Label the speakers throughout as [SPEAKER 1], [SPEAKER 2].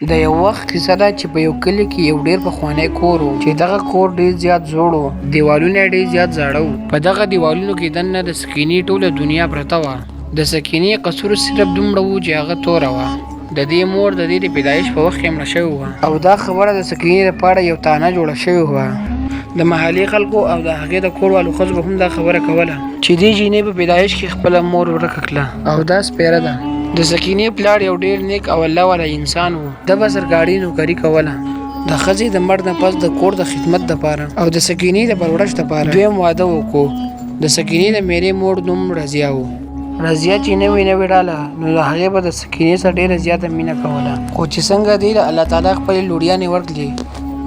[SPEAKER 1] د یو وخت کیسه ده چې په یو کلي کې یو ډیر پخوانی کور و، چې دغه کور ډیر زیات زوړ و، دیوالونه یې ډیر زیات زاړه وو. په دغه دیوالونو کې دننه د سکینې ټوله دنیا پرته وه. د سکینې قصور صرف دومره و چې هغه توره وه. د دې مور د دې د پیدایش په وخت کې مړه شوې وه او دا خبره د سکینې لپاره یو طعنه جوړه شوې وه. د محلې خلکو او د هغې د کور والو ښځو به هم دا خبره کوله چې دې جینۍ په پیدایش کې خپله مور ورکه کړه او دا سپیره ده. د سکینې پلار یو ډیر نیک او الله والا انسان و. ده به سرکاري نوکري کوله. د ښځې د مرګ نه پس د کور د خدمت دپاره او د سکینې د پرورش دپاره دویم واده وکړو. د سکینې د میرې مور نوم رضیه و. رضیه چې نوې نوې راله نو د هغې به د سکینې سره ډیره زیاته مینه کوله، خو چې څنګه دې له الله تعالی خپلې لوریانې ورکړلې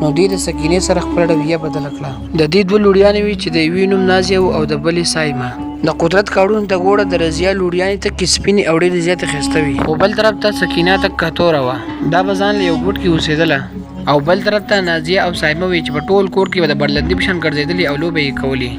[SPEAKER 1] نو دې د سکینې سره خپله رویه بدله کړه. د دې دوه لوریانې وې چې د یوې نوم نازیه و او د بلې صایمه. د قدرت کارونو ته ګوره، د رضیه لوریانې تکې سپینې او ډېرې زیاتې ښایسته وې، خو بل طرف ته سکینه تکه توره وه. دا به ځان له یو ګوټ کې اوسېدله او بل طرف ته نازیه او صایمه وې چې په ټول کور کې به د بړلندي په شان ګرځېدلې او لوبې یې کولې.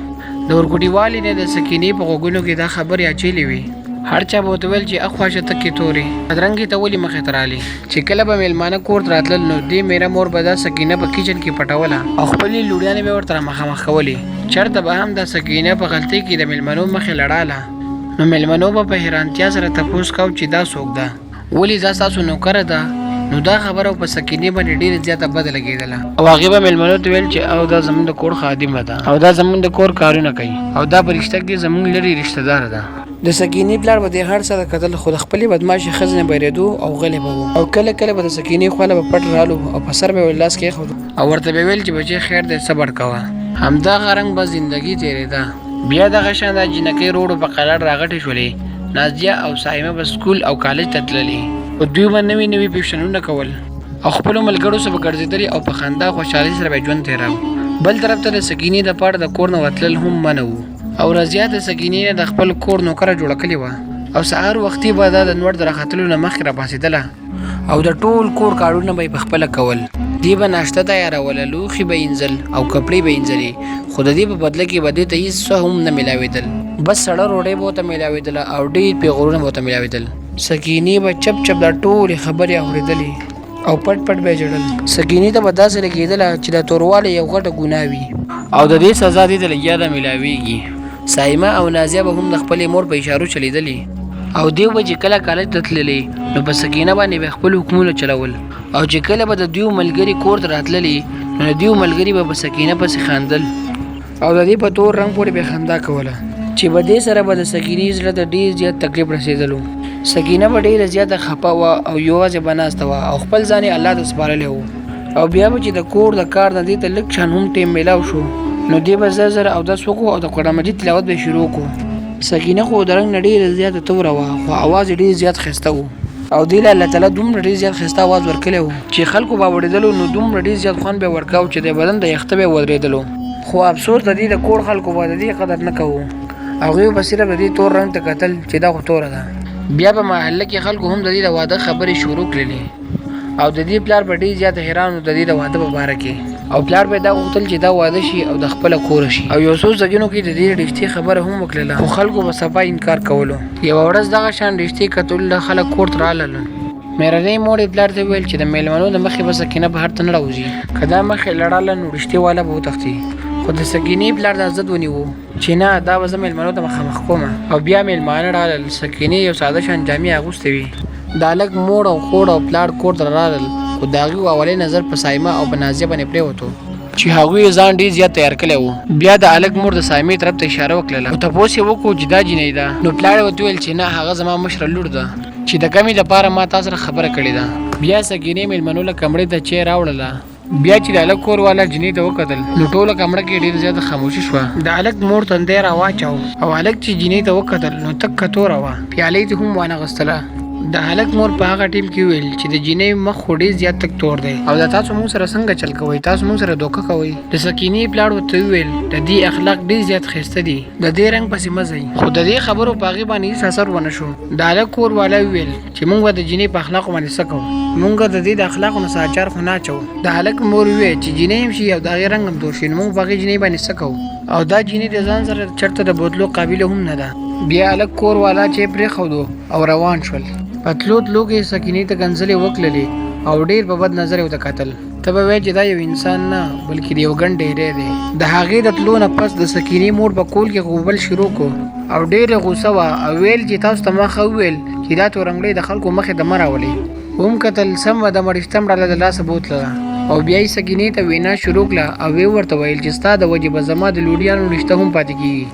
[SPEAKER 1] د اورګوټیوالي نه د سکینې په غوږونو کې دا خبرې اچېلې وې. هر چا به ورته ویل چې اخوا شه تکې تورې بدرنګې ته ولې مخې ته رالې. چې کله به مېلمانه کور ته راتلل نو دې مېره مور به دا سکینه په کچن کې پټوله او خپلې لوڼیانې به یې ورته رامخامخ کولې. چېرته به هم دا سکینه په غلطۍ کې د مېلمنو مخې لړاله نو مېلمنو به په حیرانتیا سره تپوس کاو چې دا څوک ده؟ ولې دا ستاسو نوکره ده؟ نو دا خبره په سکینې باندې ډېره زیاته بده لګېدله او هغې به مېلمنو ته ویل چې او دا زمونږ د کور خادمه ده او دا زمونږ د کور کارونه کوي او دا په رشته کې زمونږ لرې رشته داره ده. د سکینې پلار به دې هر څه ته کتل خو د خپلې بدمعاشې ښځې نه به یریدو او غلی به و او کله کله به د سکینې خوا له به پټ رالو او په سر به یې لاس کېښود او ورته به ویل چې بچې خیر دی صبر کوه. همدغه رنګ به زندګي تېرېده. بیا دغه شان دا جینکۍ روړو په قلار راغټې شولې. نازیه او صایمه به سکول او کالج ته تللې. خو دوی به نوي نوي فیشنونه کول او خپلو ملګرو سره به ګرځېدلې او په خندا او خوشحالۍ سره به یې ژوند تېراوه. بل طرف ته د سکینې دپاره د کور نه وتلل هم منع وو او رضیه د سکینې نه د خپل کور نوکره جوړه کړې وه او سهار وختي به دا د نوړ د راختلو نه مخکې راپاڅېدله او د ټول کور کارونه به یې په خپله کول. دې به ناشته تیاروله، لوښي به اینځل او کپړې به اینځلې، خو د دې په بدله کې به دې ته هیڅ څه هم نه میلاوېدل. بس سړه روډۍ به ورته میلاوېدله او ډېر پېغورونه به ورته میلاوېدل. سکینې به چپ چپ دا ټولې خبرې اورېدلې او پټ پټ به یې ژړل. سکینې ته به داسې لګېدله چې دا توروالی یو غټه ګناه وي او د دې سزا دې ته لګیا ده میلاوېږي. صایمه او نازیه به هم د خپلې مور په اشارو چلېدلې او دیو به چې کله کالج ته تللې نو په سکینه باندې به خپل حکمونه چلول او چې کله به د دیو ملګري کور ته راتللې نو د دیو ملګري به په سکینه پسې خندل او د دې په تور رنګ پورې به خندا کوله چې به دې سره به د سکینې زړه ته ډېر زیات تکلیف رسېدلو. سکینه به ډېره زیاته خپه وه او یوازې به ناسته وه او خپل ځان یې الله ته سپارلی و. او بیا به چې د کور د کار نه دې ته لږ شان هم ټیم میلاو شو نو دې به زر زر اودس وکړو او د قرآن مجید تلاوت به شروع کړو. سکینه خو د رنګ نه ډېره زیاته توره وه خو اواز یې ډېر زیات ښایسته و او دې له الله تعالی دومره ډېر زیات ښایسته اواز ورکړی و چې خلکو به اورېدلو نو دومره ډېر زیات خوند به یې ورکاو چې د بدن د یخته به یې ودرېدلو. خو افسوس د دې د کور خلکو به د دې قدر نه کاوه، هغوی به صرف د دې تور رنګ ته کتل چې دا خو توره ده. بیا په محله کې خلکو هم د دې د واده خبرې شروع کړلې. او د دې پلار به ډېر زیات حیران و د دې د واده په باره کې او پلار به دا غوښتل چې دا واده شي او د خپله کوره شي او یو څو ځایونو کې د دې رشتې خبره هم وکړله خو خلکو به صفا انکار کولو. یوه ورځ دغه شان رشتې کتلو له خلک کور ته رالل. مېرنۍ مور یې پلار ته وویل چې د مېلمنو د مخې به سکینه بهر ته نه راوځي، که دا مخې لړاله نو رشتې والا به وتښتي. خو د سکینې پلار دا ضد ونیو چې نه دا به زه مېلمنو ته مخامخ کوم. او بیا مېلمانه رالل، سکینې یو ساده شان جامې اغوستې وې. د هلک مور او خور او پلار کور ته رالل خو د هغوی اولې نظر په صایمه او په نازیه باندې پرېوتو چې هغوی یې ځان ډېر زیات تیار کړی وو. بیا د هلک مور د صایمې طرف ته اشاره وکړله او تپوس یې وکړو چې دا جینۍ ده نو پلار یې ورته وویل چې نه هغه زما مشره لور ده چې د کمې لپاره ما تا سره خبره کړې ده. بیا سکینې مېلمنو له کمړې ته چای راوړله. بیا چې د هلک کور والا جینۍ ته وکتل نو ټوله کمره کې ډېره زیاته خاموشي شوه. د هلک مور تندی راواچاوه او هلک چې جینۍ ته وکتل نو تکه توره وه، پیاله یې هم وانه غستله. د هلک مور په هغه ټیم کې وویل چې د جینۍ مخ خو ډېر زیات تک تور دی او دا تاسو موږ سره څنګه چل کوئ، تاسو موږ سره دوکه کوئ. د سکینې پلار ورته وویل د دې اخلاق ډېر زیات ښایسته دي، د دې رنګ پسې مه ځئ. خو د دې خبرو په هغې باندې هیڅ اثر ونه شو. د هلک کور والا وویل. چې مونږ به د جینۍ په اخلاقو باندې څه کوو، مونږ د دې د اخلاقو نه څه اچار خو نه اچوو. د هلک مور وویل چې جینۍ هم شي او د هغې رنګ هم تور شي نو مونږ په هغې جینۍ باندې څه کوو او دا جینۍ د ځان سره چرته د بوتلو قابله هم نه ده. بیا هلک کور والا چای پرېښودو او روان شول. په تلو تلو کې سکینې ته کنځلې وکړلې او ډیر په بد نظر یې ورته کتل. ته به وایې چې دا یو انسان نه بلکې د یو ګڼ ډیری دی. د هغې د تلو نه پس د سکینې مور په کور کې غوبل شروع کړو او ډیره غوسه وه او ویل چې تاسو ته ما ښه وویل چې دا تورنګړۍ د خلکو مخې ته مه راولئ. وم کتل سمه ده رشته مې راله د لاسه بوتلله. او بیا یې سکینې ته وینا شروع کړه او ویې ورته ویل چې ستا د وجې به زما د لوریانو رشته هم پاتې کیږي.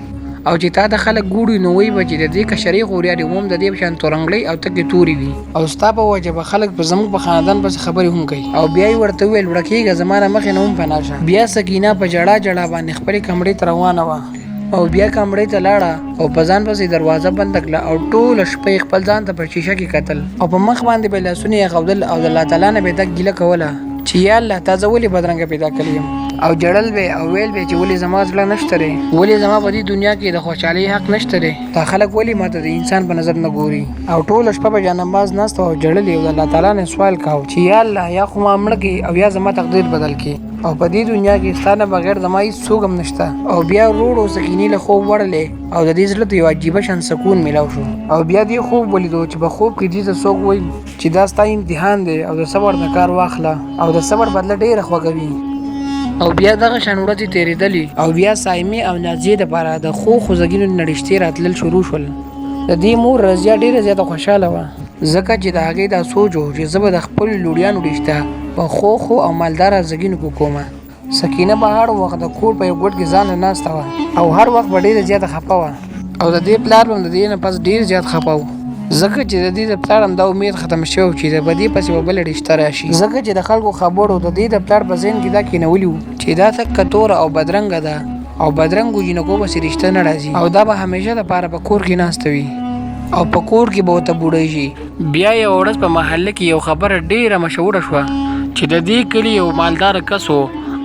[SPEAKER 1] او چې تا ته خلک ګوري نو وایي به چې د دې کشرې خوریانې هم د دې په شان تورنګړۍ او تکې تورې وي او ستا په وجه به خلک په زموږ په خاندان پسې خبرې هم کوي. او بیا یې ورته وویل ورکېږه زما له مخې نه هم پناه شه. بیا سکینه په ژړا ژړا باندې خپلې کمرې ته روانه وه او بیا کمرې ته لاړه او په ځان پسې دروازه بنده کړه او ټوله شپه یې خپل ځان ته په شیشه کې کتل او په مخ باندې به یې لاسونه ایښودل او د الله تعالی نه به یې دا ګیله کوله چې یا الله تا زه ولې بدرنګه پیدا کړی یم. او ژړل به او ویل به چې ولې زما زړه نشته دی، ولې زما په دې دنیا کې د خوشحالۍ حق نشته دی، دا خلک ولې ماته د انسان په نظر نه ګوري. او ټوله شپه به جانماز ناست او ژړل یې او د الله تعالی نه سوال کاوه چې یا الله یا خو ما مړه کړې او یا زما تقدیر بدل کړې او په دې دنیا کې ستا نه بغیر زما هیڅ څوک هم نشته. او بیا ورو ورو سکینې له خوب وړلې او د دې زړه ته یو عجیبه شان سکون میلاو شو. او بیا دې خوب ولیدو چې په خوب کې دې ته څوک وایي چې دا ستا امتحان دی او د صبر نه کار واخله او د صبر بدله ډېره خوږه وي. او بیا دغه شان ورځې تېرېدلې او بیا صایمې او نازیې دپاره د ښو خوځګینو نه رشتې راتلل شروع شول. د دې مور رضیه ډېره زیاته خوشحاله وه ځکه چې د هغې دا سوچ و چې زه به د خپلو لوریانو رشته په ښو ښو او مالداره زګینو کې کومه. سکینه به هر وخت د کور په یو ګوټ کې ځانه ناسته وه او هر وخت به ډېره زیاته خفه وه او د دې پلار به هم د دې نه پس ډېر زیات خفه و ځکه چې د دې د پلار هم دا امید ختم شوی و چې د په دې پسې به بله رشته راشي ځکه چې د خلکو خبرو د دې د پلار په ذهن کې دا کېنولي وو چې دا تکه توره او بدرنګه ده او بدرنګو جینکو پسې رشته نه راځي او دا به همیشه دپاره په کور کې ناسته وي او په کور کې به ورته بوډۍ شي. بیا یوه ورځ په محله کې یو خبره ډیره مشهوره شوه چې د دې کلي یو مالدار کس و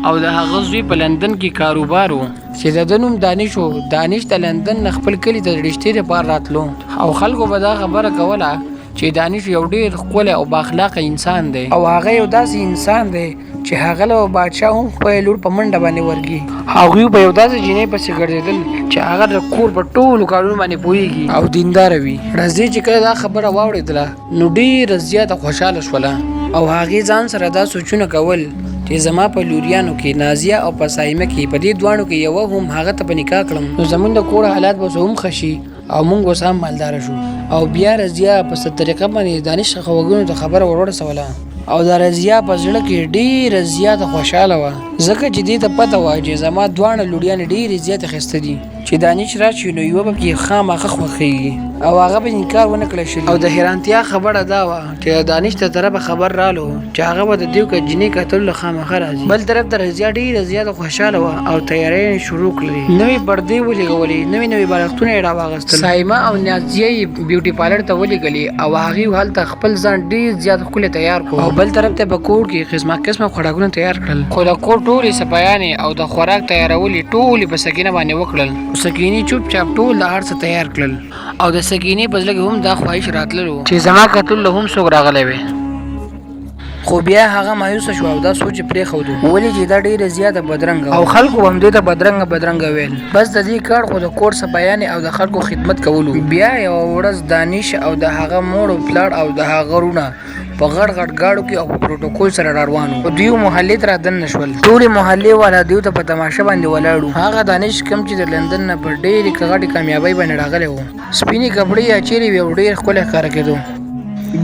[SPEAKER 1] او د هغه زوی په لندن کې کاروبار و چې د ده نوم دانش و. دانش د لندن نه خپل کلي ته د رشتې لپاره راتلو او خلکو به دا خبره کوله چې دانش یو ډیر ښکلی او بااخلاقه انسان دی او هغه یو داسې انسان دی چې هغه له بادشاه هم خپله لور په منډه باندې ورګي. هغوی په یو داسې جینۍ پسې ګرځېدل چې هغه د کور په ټولو کارونو باندې پوهېږي او دینداره وي. رضیې چې کله دا خبره واورېدله نو ډېره زیاته خوشحاله شوله او هغې ځان سره دا سوچونه کول چې زما په لوریانو کې نازیه او په صایمه کې په دې دواړو کې یوه هم هغه ته په نکاح کړم نو زمونږ د کور حالات به هم ښه شي او مونږ اوس هم مالدار شو. او بیا رضیه په څه طریقه باندې دانش خوږونو ته خبره ورورسوله او د رضیه په زړه کې ډېره زیاته خوشحاله وه ځکه چې دې ته پته وه چې زما دواړه لوریانې ډېرې زیاتې ښایسته دي چې دانش راشي نو یوه به پکې خامخا خوښېږي او هغه به انکار ونه کړی شي. او د حیرانتیا خبره دا وه چې د دانش له طرفه خبر رالو چې هغه به د دیو جینۍ کتلو له خامخا راځي. بل طرف ته رضیه ډېره زیاته خوشحاله وه او تیارۍ یې شروع کړلې، نوې پردې ولګولې، نوي نوي بالښتونه یې راواغستل، صایمه او نازیه یې بیوټي پارلر ته ولېږلې او هغوی هلته خپل ځان ډېر زیات ښکلی تیار کړو او بل طرف ته په کور کې قسمه قسمه خوراکونه تیار کړل. خو د کور ټولې صفایانې او د خوراک تیارول یې ټولې په سکینه باندې وکړل. سکینې چوپ چاپ ټول د هر څه تیار کړل. او د سکینې په زړه کې هم دا خواهش راتللو چې زما کتلو له هم څوک راغلی وي. خو بیا هغه مایوسه شو او دا سوچ یې پرېښودو ولې چې دا ډېره زیاته بدرنګه او خلکو هم دې ته بدرنګه بدرنګه ویل. بس د دې کار خو د کور صفایانې او د خلکو خدمت کولو. بیا یوه ورځ دانش او د هغه مور او پلار او د هغه وروڼه په غټ غټ ګاډو کې او په پروټوکول سره راروان وو. دوی محلې ته رادننه شول. ټولې محلې والا دوی ته په تماشه باندې ولاړ وو. هغه دانش کوم چې د لندن نه په ډېرې غټې کامیابۍ باندې راغلی وو. سپینې کپړې یې اچولې وې او ډېر ښکلی ښکاره کېدو.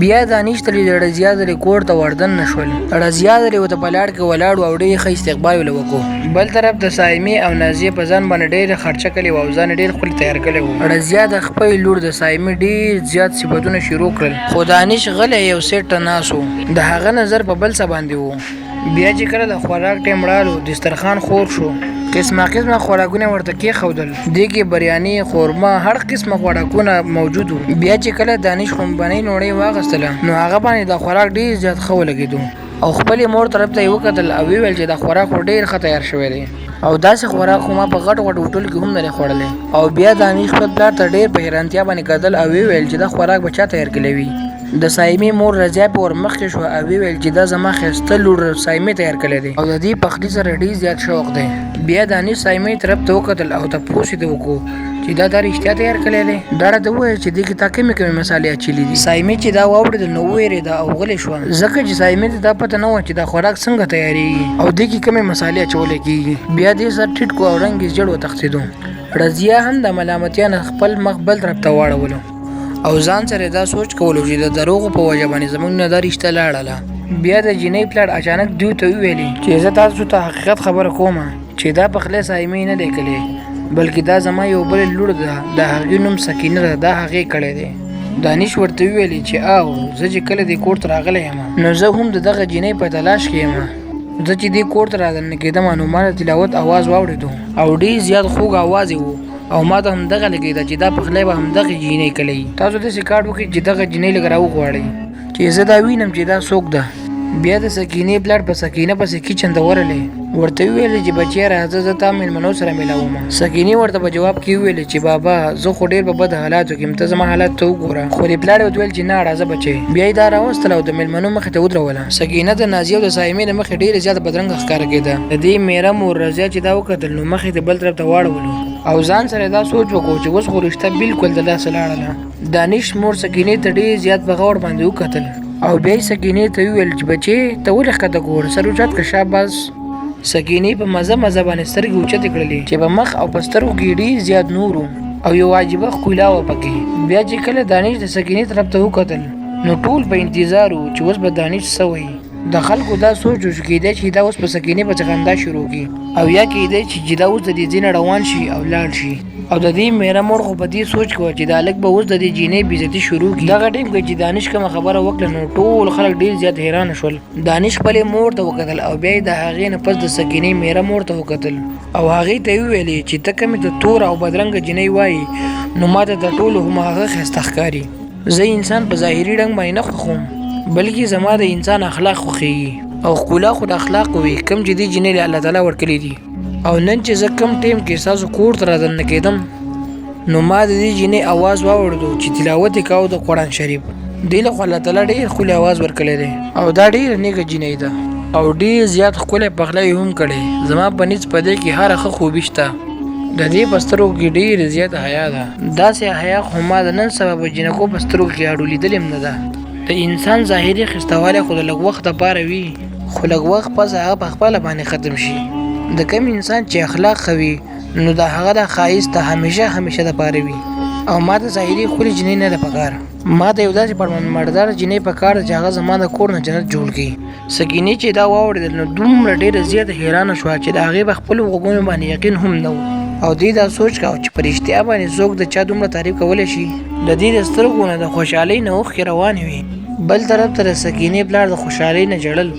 [SPEAKER 1] بیا دانش ته د رضیا زلې کور ته وردننه شول. رضیا زلې ورته په لار کې ولاړ وو او ډېر ښه استقبال یې له وکړو. بل طرف ته صایمې او نازیې په ځان باندې ډېره خرچه کړې وه او ځان یې ډېر ښکلی تیار کړی وو. رضیا د خپلې لور د صایمې ډېر زیات صفتونه شروع کړل. خو دانش غلی یو سیټ ته ناست و، د هغه نظر په بل څه باندې و. بیا چې کله د خوراک ټایم رالو، دسترخوان خور شو، قسمه قسمه خوراکونه ورته کېښودل، دې کې بریاني، خورما، هر قسمه خوراکونه موجود وو. بیا چې کله دانش خومبنۍ نوړۍ واغستله نو هغه باندې دا خوراک ډېر زیات ښه ولګېدو او خپلې مور طرف ته یې وکتل او ویې ویل چې دا خوراک خو ډېر ښه تیار شوی دی او داسې خوراک خو ما په غټو غټو هوټلو کې هم نه دی خوړلی. او بیا دانش خپل پلار ته ډېر په حیرانتیا باندې کتل او ویې ویل چې دا خوراک به چا تیار کړی وي. د صایمې مور رضیا په ور مخکې شوه او ویې ویل چې دا زما ښایسته لور صایمې تیار کړی دی او د دې پخلي سره ډېر زیات شوق دی. بیا دانش صایمې طرف ته وکتل او تپوس یې ترې وکړو چې چې دا دا رښتیا تیار کړی دی؟ دا راته ووایه چې دې کې تا کومې کومې مسالې اچولې دي؟ صایمې چې دا واورېدل نو ووېرېده او غلې شوه، ځکه چې صایمې ته دا پته نه وه چې دا خوراک څنګه تیارېږي او دې کې کومې مسالې اچولې کېږي. بیا دې سر ټیټ کو او رنګ یې زیړ وتښتېدو. رضیه هم د ملامتیا نه خپل مخ بل طرف ته واړولو او ځان سره دا سوچ کولو چې د دروغو په وجه باندې زمونږ نه دا رشته لاړله. بیا د جینۍ پلار اچانک دوی ته وویلې چې زه تاسو ته حقیقت خبره کوم چې دا پخلی صایمې نه دی کړی، بلکې دا زما یو بله لور ده، د هغې نوم سکینه ده، دا هغې کړی دی. دانش ورته وویلې چې آو، زه چې کله دې کور ته راغلی یم نو زه هم د دغه جینۍ په تلاش کې یم. زه چې دې کور ته رادننه کېدم نو ما د تلاوت اواز واورېدو او ډېر زیات خوږ اواز یې و او ما ته همدغه لګېده چې دا پخلی به همدغې جینۍ کړی. تاسو داسې کار وکړئ چې دغه جینۍ لږ راوغواړئ چې زه دا وینم چې دا څوک ده. بیا د سکینې پلار په سکینه پسې کیچن ته ورغلی، ورته وویل چې بچیه راځه، زه تا میلمنو سره میلاوم. سکینې ورته په جواب کې وویل چې بابا زه خو ډېر په بد حالاتو کې یم، ته زما حالات ته وګوره. خو دې پلار یې ورته وویل چې نه راځه بچی. بیا یې دا راوستله او د میلمنو مخې ته ودروله. سکینه د نازیې او د صایمې له مخې ډېره زیاته بدرنګه ښکاره کېده. د دې میره مور رضیه چې دا وکتل نو مخ یې د بل طرف ته واړولو او ځان سره یې دا سوچ وکړو چې اوس خو رشته بلکل د لاسه لاړله. دانش مور سکینې ته ډېر زیات په غور باندې وکتل او بیا یې سکینې ته وویل چې بچې ته ولې ښکته ګورې، سر اوچت کړه، شاباس. سکینې په مزه مزه باندې سترګې اوچتې کړلې چې په مخ او په سترګو کې ډېر زیات نور و او یو عجیبه ښکلا وه پکې. بیا چې کله دانش د سکینې طرف ته وکتل نو ټول په انتظار وو چې اوس به دانش څه وایي. د خلکو دا سوچ و چې کېدای شي دا اوس په سکینې پسې خندا شروع کړي او یا کېدای شي چې دا اوس د دې ځای نه روان شي او لاړ شي. او د دې میره مور خو په دې سوچ کې وه چې دا هلک به اوس د دې جینۍ بېعزتي شروع کړي. دغه ټایم کې چې دانش کومه خبره وکړه نو ټول خلک ډېر زیات حیران شول. دانش خپلې مور ته وکتل او بیا یې د هغې نه پس د سکینې میره مور ته وکتل او هغې ته یې وویلې چې ته کومې ته توره او بدرنګه جینۍ وایې نو ما ته تر ټولو هم هغه ښایسته ښکاري. زه انسان په ظاهري رنګ باندې نه خوښوم، بلکې زما د انسان اخلاق خوښېږي او ښکلا خو د اخلاقو وي کوم چې دې جینۍ له الله تعالی ورکړي دي. او نن چې زه کوم ټایم کې ستاسو کور ته رادننه کېدم نو ما د دې جینۍ اواز واورېدو چې تلاوت یې کاوه د قرآن شریف. دې له خو الله تعالی ډېر ښکلی اواز ورکړی دی او دا ډېره نېکه جینۍ ده او ډېر زیات ښکلی پخلی یې هم کړی. زما په نیز په دې کې هره ښه خوبي شته. د دې په سترګو کې ډېره زیاته حیا ده، داسې حیا خو ما د نن سبا په جینکو په سترګو کې اډو لیدلې هم نه ده. د انسان ظاهري ښایستهوالی خو د لږ وخت دپاره وي، خو لږ وخت پس هغه په خپله باندې ختم شي. د کوم انسان چې اخلاق ښه وي نو د هغه د ښایست د همیشه همیشه دپاره وي. او ما ته ظاهري ښکلې جینۍ نه ده پکار، ما ته یو داسې پرمرداره جینۍ پکار ده چې هغه زما د کور نه جنت جوړ کړي. سکینې چې دا واورېدل نو دومره ډېره زیاته حیرانه شوه چې د هغې په خپلو غوږونو باندې یقین هم نه و او دې دا سوچ کاوه چې په رښتیا باندې څوک د چا دومره تعریف کولی شي. د دې د سترګو نه د خوشحالۍ نه اوښکې روانې وې. بل طرف ته د سکینې پلار د خوشحالۍ نه ژړل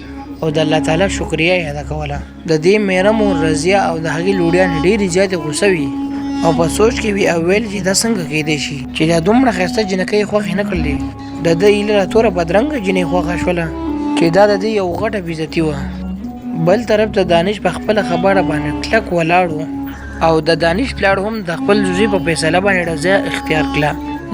[SPEAKER 1] او د الله تعالی شکریه یې ادا کوله. د دې میره مور رضیه او د هغې لوړیانې ډېرې زیاتې غوسه وي او په سوچ کې وي او ویل چې دا څنګه کېدای شي چې دا دومره ښایسته جینکۍ یې خوښې نه کړلې. د ده ایله له توره بدرنګه جینۍ خوښه شوله چې دا د دې یو غټه بېعزتي وه. بل طرف ته دانش په خپله خبره باندې کلک ولاړ و او د دانش پلار هم د خپل زوی په فیصله باندې رضا اختیار کړه،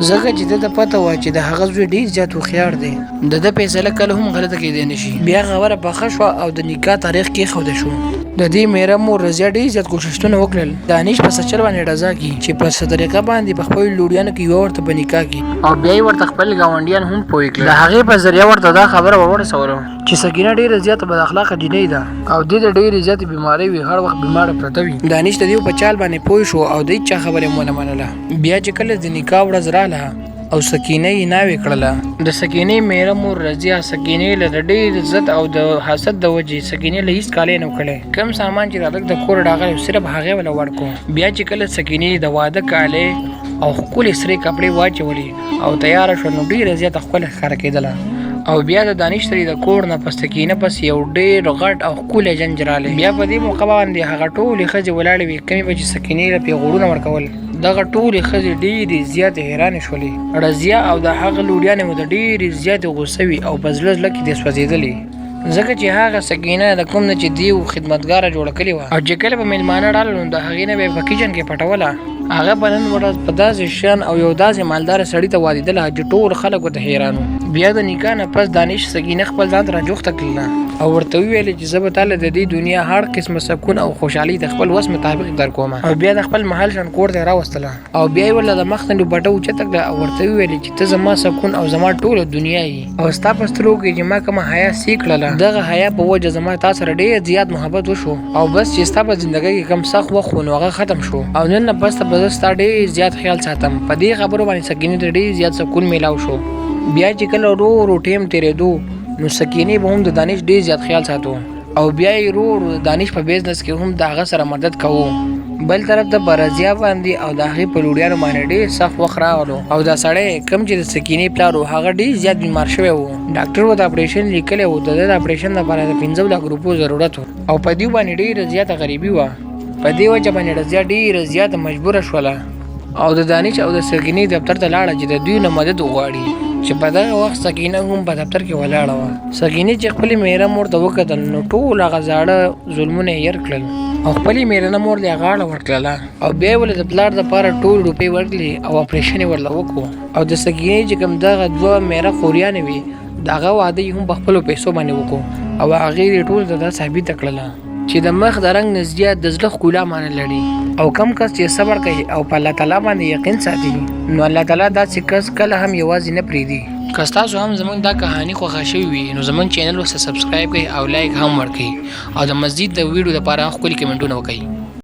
[SPEAKER 1] ځکه چې ده ته پته وه چې د هغه زوی ډېر زیات هوښیار دی، د ده فیصله کله هم غلطه کېدای نه شي. بیا خبره پخه شوه او د نکاح تاریخ کېښودل شو. د دې میره مور رضیه ډېر زیات کوششونه وکړل دانش په څه چل باندې رضا کړي چې په څه طریقه باندې په خپلو لوریانو کې یوه ورته په نکاح کړي او بیا یې ورته خپل ګاونډیان هم پوه کړل. د هغې په ذریعه ورته دا خبره ور ورسوله چې سکینه ډېره زیاته بد اخلاقه جینۍ ده او دې ته ډېرې زیاتې بیمارۍ وي، هر وخت بیماره پرته وي. دانش د دیو په چال باندې پوه شو او د هیچا خبره یې ونه منله. بیا چې کله د نکاح ورځ راله او سکینه یې ناوې کړله، د سکینې میره مور رضیه سکینې له د ډېر عزت او د حسد د وجې سکینې له هیڅ کالی نه کړی، کوم سامان چې د هلک د کوره راغلی صرف هغې وله ورکړو. بیا چې کله سکینې د واده کالی او ښکلې سرې کپړې واچولې او تیاره شوه نو ډېره زیاته ښکلې ښکاره کېدله. او بیا د دانش سړي د کور نه په سکینه پسې یو ډېر غټ او ښکلی جنج راغلی. بیا په دې موقع باندې هغه ټولې ښځې ولاړې وې کومې به چې سکینې له پېغورونه ورکول. دغه ټولې ښځې ډېرې زیاتې حیرانې شولې. رضیه او د هغه لوریانې ورته ډېرې زیاتې غوسه وې او په زړه زړه کې ترې سوځېدلې، ځکه چې هغه سکینه د کوم نه چې دیو خدمتګاره جوړه کړې وه او چې کله به مېلمانه راغلل نو د هغې نه به یې په کیچن کې پټوله. هغه په نن ورځ په داسې شان او یو داسې مالدار سړي ته وادېدله چې ټول خلک ورته حیران وو. بیا د نکاح نه پس دانش سکینه خپل ځان ته راجوخته کړله او ورته وویل چې زه به تاله د دې دنیا هر قسمه سکون او خوشحالي د خپل وس مطابق درکوم. او بیا د خپل محل شان کور ته راوستله او بیا یې ورله د مخ نه دوپټه اوچته کړه او ورته وویل چې ته زما سکون او زما ټوله دنیا یې او ستا په سترګو کې چې ما کومه حیا سي کړله دغه حیا په وجه زما تا سره ډېر زیات محبت وشو او بس چې ستا په زندګۍ کې کوم سخت وخت و نو هغه ختم شو او نن نه پس ته به زه ستا ډېر زیات خیال ساتم. په دې خبرو باندې سکینې ته ډېر زیات سکون میلاو شو. بیا چې کله ورو ورو ټیم تېرېدو نو سکینې به هم د دانش ډېر زیات خیال ساتو او بیا یې ورو ورو د دانش په بزنس کې هم د هغه سره مدد کوو. بل طرف ته په رضیا باندې او د هغې په لوړیانو باندې ډېر سخت وخت راغلو او دا سړی کوم چې د سکینې پلار و هغه ډېر زیات بیمار شوی و. ډاکټر ورته اپریشن لیکلی و، د ده د اپریشن لپاره د 5 لک روپو ضرورت و او په دې باندې ډېره زیاته غریبي وه. په دې وجه باندې رضیا ډېره زیاته مجبوره شوله او د دانش او د سکینې دفتر ته لاړه چې د دوی نه مدد وغواړي، چې په دغه وخت سکینه هم په دفتر کې ولاړه وه. سکینې چې خپلې میره مور ته وکتل نو ټول هغه زاړه ظلمونه یې هېر کړل او خپلې میرنه مور له یې غاړه ورکړله او بیا یې ورله د پلار دپاره ټول روپۍ ورکړلې او اپریشن یې ورله وکړو. او د سکینې چې کوم دغه دوه میره خوریانې وې د هغه واده یې هم په خپلو پیسو باندې وکړو او هغې یې ټولو ته دا ثابته کړله چې د مخ د رنګ نه زیات د زړه ښکلا معنی لري او کم کس چې صبر کوي او په الله تعالی باندې یقین ساتي نو الله تعالی داسې کس کله هم یوازې نه پرېږدي. که ستاسو هم زمونږ دا کهانی خوښه شوې وي نو زمونږ چینل ورسره سبسکرایب کړئ او لایک هم ورکړئ او د مزید د ویډیو لپاره ښکلي کمنټونه وکړئ.